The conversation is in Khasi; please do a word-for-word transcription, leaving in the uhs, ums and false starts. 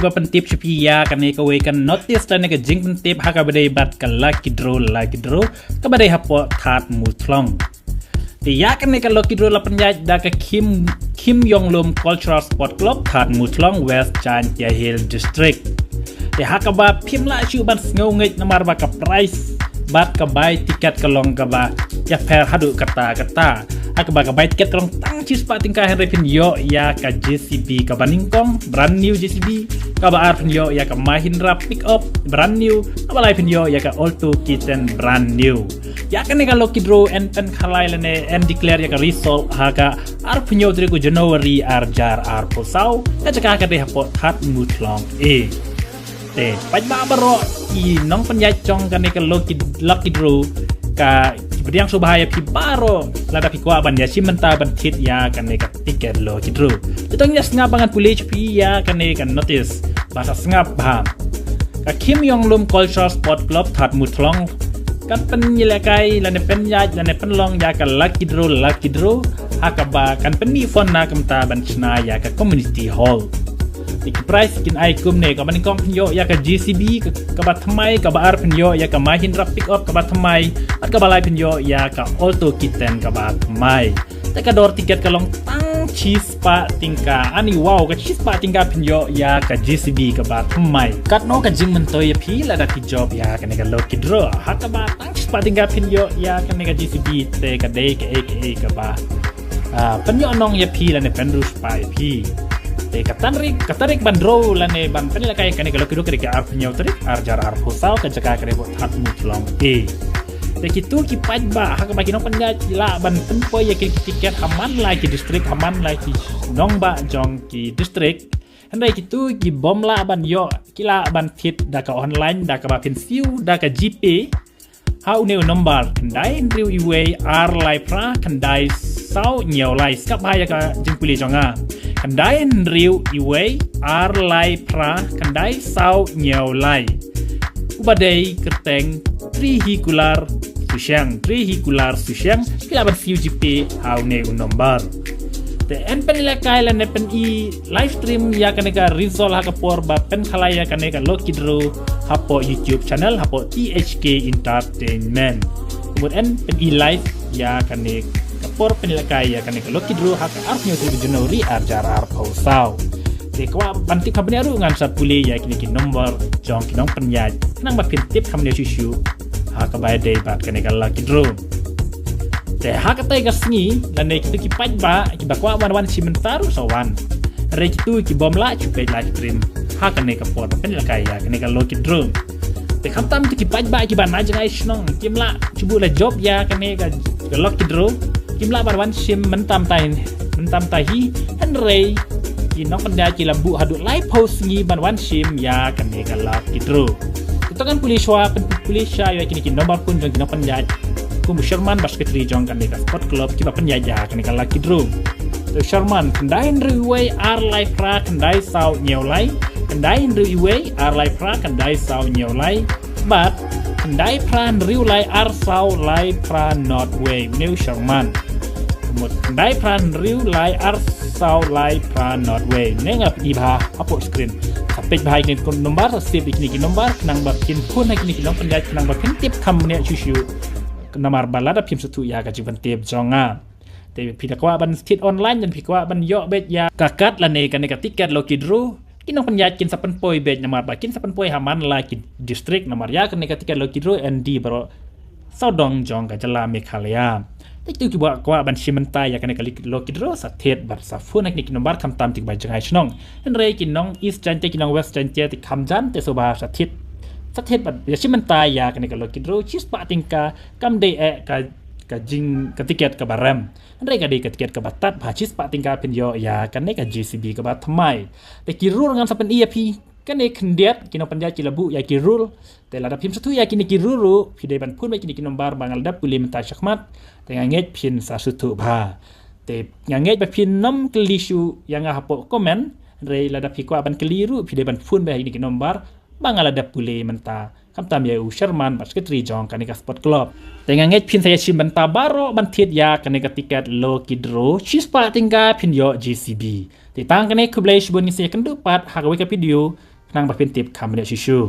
ba pyntip sha phi ïa kane kawei ka notice lane ka jingpyntip ha kaba dei bad ka lucky draw, lucky draw kaba dei hapoh Thadmuthlong. Te ïa kane ka lucky draw la pynïaid da ka Kim, Kim Yong Lum Cultural Sport Club, Thadmuthlong, West Jaintia Hills District. Te ha kaba phim lah shuh ban sngew ngeit namar ba ka price bad ka bai tiket ka long kaba ïapher haduh katta katta. Ha kaba ka bai tiket ka long tang shispah tyngka, hynrei phin ïoh ïa ka J C B kaba nyngkong, brand new J C B, kaba ar phin ïoh ïa ka Mahindra Pickup brand new, kaba lai phin ïoh ïa ka Alto K ten brand new. Ïa kane ka lucky draw yn pynkhalai lane yn declare ïa ka result ha ka arphew hynñiew tarik u January arhajar arphew saw, ka jaka ka dei hapoh Thadmuthlong A. Te paidbah baroh, ki nongpynïaid jong kane ka lucky, lucky draw, ka, ki pdiang sngewbha ïa phi baroh, lada phi kwah ban ïashim bynta ban thied ïa kane ka tiket lucky draw. Te to ngin ïa sngap ba ngan pule sha phi ïa kane ka notice. Ba sa sngap bha. Ka Kim Yong Lum Cultural Sport Club, Thadmuthlong, kan pynïalehkai lane pynïaid lane pynlong ïa ka lucky draw, lucky draw ha kaba kan pynmih fund na ka bynta ban shna ïa ka community hall. Te ki prize kin ai kumne: kaba nyngkong phin ïoh ïa ka J C B ka, kaba thymmai, kaba ar phin ïoh ïa ka Mahindra Pickup kaba thymmai, bad kaba lai phin ïoh ïa ka Alto K ten kaba thymmai. Te ka dor tiket ka long tang shispah tyngka. Ani wow, ka shispah tyngka phin ïoh ïa ka J C B kaba thymmai. Katno ka jingmyntoi ïa phi lada phi jop ïa kane ka lucky draw? Ha kaba tang shispah tyngka phin ïoh ïa kane ka J C B, te ka dei kaei kaei kaba, ah, pynïohnong ïa phi lane pynrung spah ïa phi. Te ka tarik, ka tarik ban draw lane ban pynïalehkai kane ka lucky draw ka dei ka arphew hynñiew tarik arhajar arphew saw, ka jaka ka dei hapoh Thadmuthlong A. Te kito ki paidbah ha kaba ki nongpynïaid ki lah ban pynpoi ïa ki tiket ha man la ki district, ha man la ki nongbah jong ki district. Hynrei kito ki bym lah ban ïoh, ki lah ban thied da ka online, da kaba phin siew da ka GPay ha une u nombar: khyndai hynriew wei ar lai phra khyndai saw hynñiew lai. Sngap bha ïa ka jingpule jong nga: khyndai hynriew wei ar lai phra khyndai saw hynñiew lai. Uba dei kyrteng Tri Hi Kular Susiang, Tri Hi Kular Susiang, ki lah ban siew GPay ha une u nombar. Te yn pynïalehkai lane pyni live stream ïa kane ka result ha ka por ba pynkhalai ïa kane ka lucky draw hapoh YouTube channel, hapoh T H K Entertainment. Kumut yn pyni live ïa kane ka por pynïalehkai ïa kane ka lucky draw ha ka arphew hynñiew tarik January arhajar arphew saw. Te kwah ban tip kham bniah ruh, ngan sa pule ïa kine ki nombar jong ki nongpynïaid khnang ba phin tip kham bniah shuh shuh ha kaba ïadei bad kane ka lucky draw. Te ha katei ka sngi lane kito ki paidbah kiba kwah ban wan shim bynta ruh sa wan. Hynrei kito ki bym lah, shu peit live stream ha kane ka por ba pynïalehkai ïa kane ka lucky draw. Te khamtam kito ki paidbah kiba na jngai shnong, kim lah, shu buh la jop ïa kane ka, ka lucky draw, kim lah ban wan shim mynta mynta, mynta mynta hi. Hynrei ki nongpynïaid ki la buh haduh laiphew sngi ban wan shim ïa kane ka lucky draw. Te to ngan pule shuwa, pyn-, pule shuwa ïa kine ki nombar phone jong ki nongpynïaid, kum u chairman bad secretary jong kane ka sport club kiba pynïaid ïa kane ka lucky draw. Te u chairman: khyndai hynriew wei ar lai phra khyndai saw hynñiew lai, khyndai hynriew wei ar lai phra khyndai saw hynñiew lai, bad khyndai phra hynriew lai ar saw lai phra nod wei. Une u chairman. Mut khyndai phra hynriew lai ar saw lai phra nod wei. Une nga pyni bha hapoh screen. Sa peit bha ïa kine ki nombar, sa save ïa kine ki nombar khnang ba phin phone ha kine ki nongpynïaid khnang ba phin tip kham bniah shuh shuh. Namar ba lada phim sngewthuh ïa ka jingpyntip jong nga. Te phi da kwah ban thied online, lane phi kwah ban ïoh beit ïa ka card lane kane ka tiket lucky draw, ki nongpynïaid kin sa pynpoi beit, namar ba kin sa pynpoi ha man la ki district, namar ïa kane ka tiket lucky draw yn die baroh sawdong jong ka jylla Meghalaya. Te kito kiba kwah ban shim bynta ïa kane ka lucky draw sa thied bad sa phone ha kine ki nombar, khamtam kito kiba jngai shnong. Hynrei ki nong East Jaintia, ki nong West Jaintia, te kham jan te sngewbha sa thied, sa thied bad ïashim bynta ïa kane ka lucky draw. Shispah tyngka kam dei eh ka, ka jing, ka tiket kaba rem. Hynrei ka dei ka tiket kaba tad bha, shispah tyngka phin ïoh ïa kane ka J C B kaba thymmai. Te ki rule ngan sa pyni ïa phi, kane khyndiat ki nongpynïaid ki la buh ïa ki rule. Te lada phim sngewthuh ïa kine ki rule ruh, phi dei ban phone beit kine ki nombar ba nga la dep pule mynta shakhmat. Te nga ngeit phin sa sngewthuh bha. Te nga ngeit ba phin nym kylli shuh ïa nga hapoh comment. Hynrei lada phi kwah ban kylli ruh, phi dei ban phone beit ha kine ki nombar ba nga la dep pule mynta, khamtam ïa u chairman bad secretary jong kane ka sport club. Te nga ngeit phin sa ïashim bynta baroh ban thied ïa kane ka tiket lucky draw, shispah tyngka phin ïoh J C B. Te tang kane, khublei shibun, ngin sa ïakynduh pat ha kawei ka video khnang ba phin tip kham bniah shuh shuh.